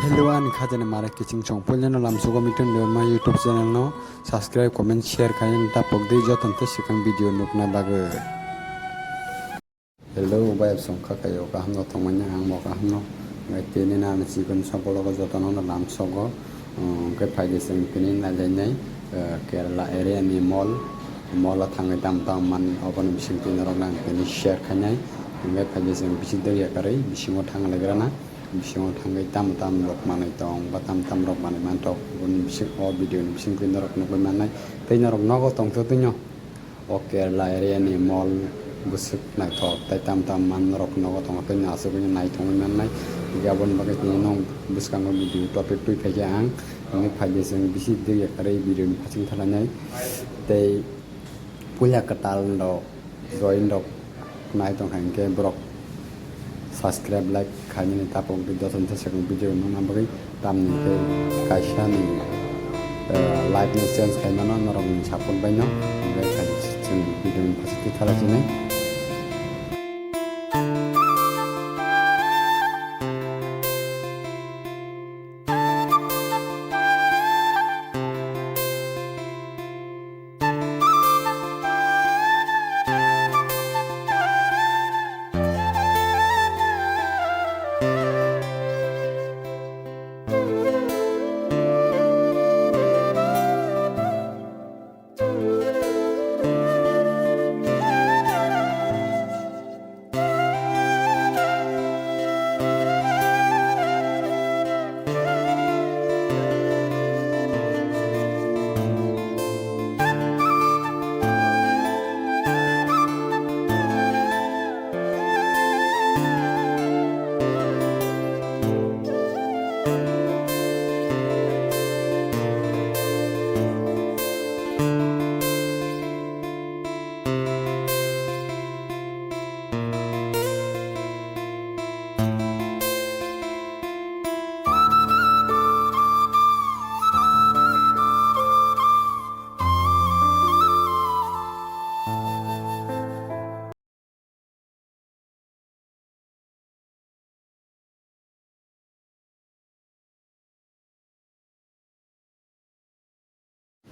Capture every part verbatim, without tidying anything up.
Hello, ani khajani mara kiching chong. Puilano lamsogo mitun de ma YouTube channel no subscribe, comment, share khaina tapok di joton te sikang video nukna bagwi. Hello, bayap song kha kayo kaham no tongmani ang bo kaham no. Ngai tini na ani chikon sa bologo jotono no lamsogo. Hwnkhe phaidi chwng tini nailainai, eh, Kerala area ni mall. Mall o thangwi tam tam man oboni bising twi norok nang tini share khainai. Hwnkhe phaidi chwng bisi degya kwrwi bisingo thang legrana. Bisingo thangwi tam tam rok manwi tong ba tam tam rok manwi mantok. Oboni bising o video ni bising twi norok nugwi mannai. Tei norok nogo tongtho twino. O Kerala area ni mall bwswk naithok tei tam tam man norok nogo tongo tei no aswk wngwi naithokgwi mannai. Hwnkhe aboni bagwi tini nwng bwskango video topic twi phaikhe ang, hwnwi phaikhe chwng bisi degya kwrwi video ni phaising thalainai. Tei puila kwtal rok join rok nai tongkha hinkhe borok subscribe, like khainani tapok di jotono se second video nukna bagwi tamni tei kaisa ni, eh, life no change khaimano norokni support bai no hwnkhe chwng video ni phaising twi thala sinai.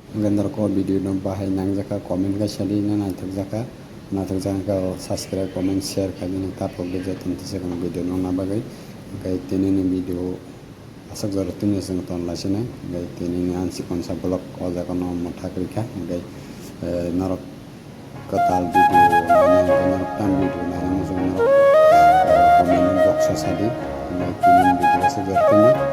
Hwnkhe norok o video no bahai nangjakha, comment khe sadi na naithokjakha, naithokjakha o subscribe, comment, share khainani tapok di jotono tei second video no nukna bagwi. Hwnkhe tini ni video aswk jora tini chwng ton lai sini, hwnkhe tini ni ang chikon sa vlog o jaga no mwthak rikha, hwnkhe, eh, norok kwtal video naina hwnkhe norok tam video naina muchung norok, eh, comment box o sadi, hwnkhe tini ni video aswk jora tini.